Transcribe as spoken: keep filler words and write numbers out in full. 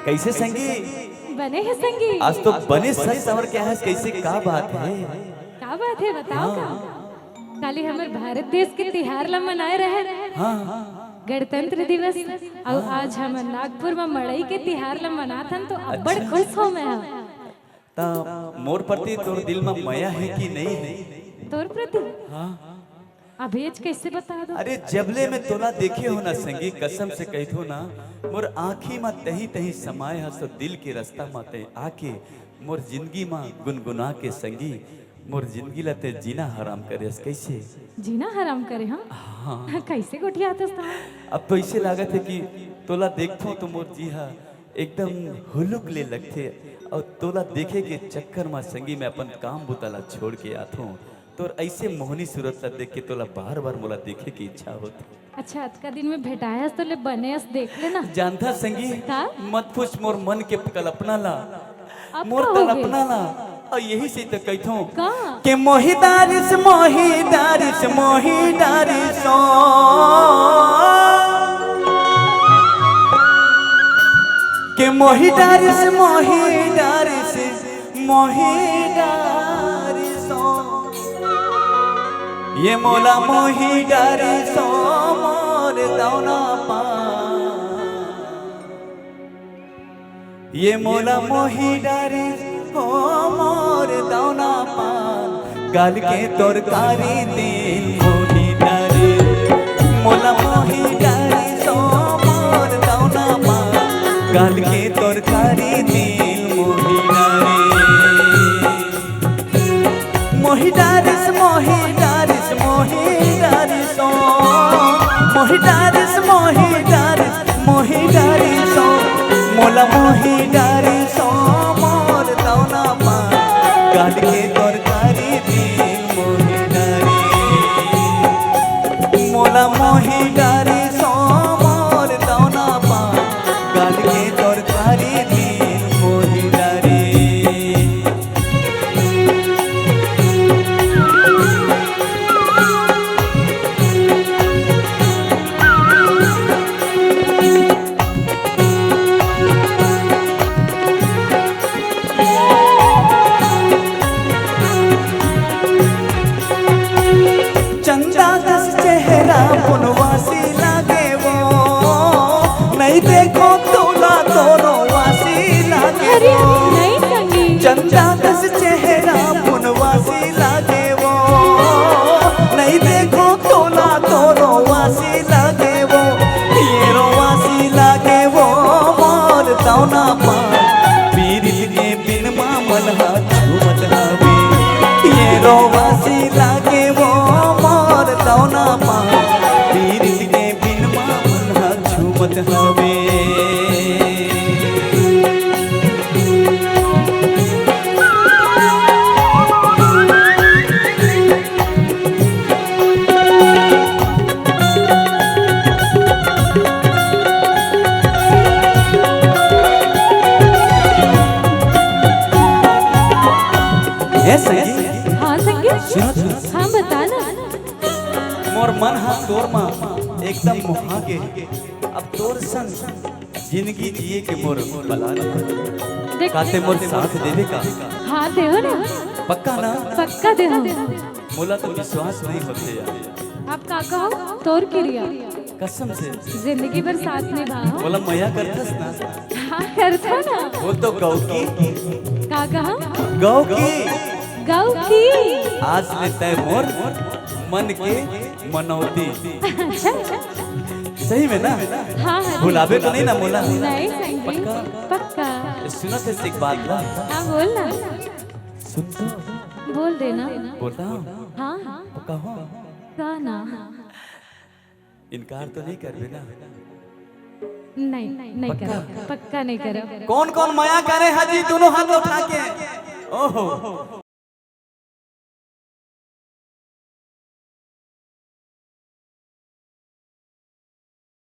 कइसे संगी? बने हे संगी। आज तो बने सज संवर के आए हस, कइसे, का बात हे? का बात हे, बताव का? काली हमर भारत देश के तिहार ला मनाए रहे। हाँ। गणतंत्र दिवस। अउ आज हमर नागपुर म मड़ई के तिहार ला मनाथन, तो अब्बड़ अच्छा। खुश हो मैं ह। त मोर प्रति तोर दिल म मया हे कि नइ हे? तोर प्रति? हाँ। अभेच कइसे बता दो? अरे, जब ले मैं तोला देखे हो ना संगी, कसम से कहिथो ना, मोर आँखी म तहीं तहीं समाए हस, दिल के रस्ता म तैं आके मोर जिनगी म गुनगुना के संगी, मोर जिनगी ला तैं जीना हराम करे हस। कइसे? जीना हराम करे हँव? हाँ। कइसे गोठियाथस तैं? अब तो अइसे लागत हे कि तोला देखथों तो मोर जी ह एकदम हुलुक ले लगथे, अउ तोला देखे के चक्कर म संगी मैं अपन काम बुता ला छोड़ के आथों। तोर अइसे मोहनी सूरत ला देख के तोला बार-बार मोला देखे के इच्छा होथे। अच्छा, अतका दिन में भेटाए हस तो ले बने अस देख ले ना। जानथस संगी, का? मत पूछ मोर मन के कल्पना ला, अब मोर का हो गे? तड़पना ला, अउ यही से त कहिथों का? के मोहि डारिस, मोहि डारिस, मोहि डारिस ओ। के मोहि डारिस, मोहि डारिस, मोहि डारिस ओ। ये मोला मोहि डारिस ओ, मोर दौना पा। ये मोला मोहि डारिस ओ, मोर दौना पान, गाल के तोर कारी तिल मोहि डारिस। मोला मोहि डारिस ओ, मोर दौना पान, गाल के तोर कारी तिल मोहि डारिस। मोहि डारिस, मोहि डारिस, मोहि डारिस ओ। मोहि डारिस, मोहि डारिस, मोहि डारिस ओ। मोला मोहि डारिस ओ, मोर दौना पान, गाल के तोर कारी तिल मोहि डारिस। मोला मोहि डारिस ओ, मोर दौना पान, गाल के तोर कारी तिल मोहि डारिस। चंदा कस चेहरा बनवासी लागे वो, नइ देखों तोला तोरो वासी लागे अरे, वो। नइ संगी। चंदा कस चेहरा बनवासी लागे वो, नइ देखों तोला तोरो वासी लागे वो। ये रो वासी लागे वो, मोर दौना पान, पीरित के बिन मा मन हा झूमत हवे। ये रो वासी लागे वो, मोर दौना पान, पीरित के बिन मा मन हा झूमत हवे। ए संगी, हाँ संगी। सुनो, सुनो। हाँ, बता ना। मोर मन हा तोर मा एकदम मोहा गे। अब तोर संग जिंदगी जिए के मोर बला गे। देख, का तैं मोर साथ देबे का? हाँ, देहूँ ना। पक्का ना? पक्का देहूँ। मोला तो विश्वास नइ होथे यार। अब का कहूँ? तोर किरिया। कसम से। जिंदगी भर साथ निभाहूँ। मोला मया करथस ना? हाँ, करथों ना। वो तो गौ की। का कहूँ? गौ की। गौ की। आज ले तैं मोर मन के मनौती। अच्छा। सही में ना? हाँ, हाँ। भुलाबे तो नइ ना मोला? नइ संगी। पक्का? पक्का। सुनत हस एक बात ला? हाँ, बोल ना। सुन तो। बोल दे ना। बोलता हूँ। हाँ। पक्का हो? का ना? इनकार तो नइ करबे ना? नइ, नइ करँव। पक्का? पक्का नइ करँव। कोन कोन मया करे हा जी, दूनों हाथ उठा के। ओहो।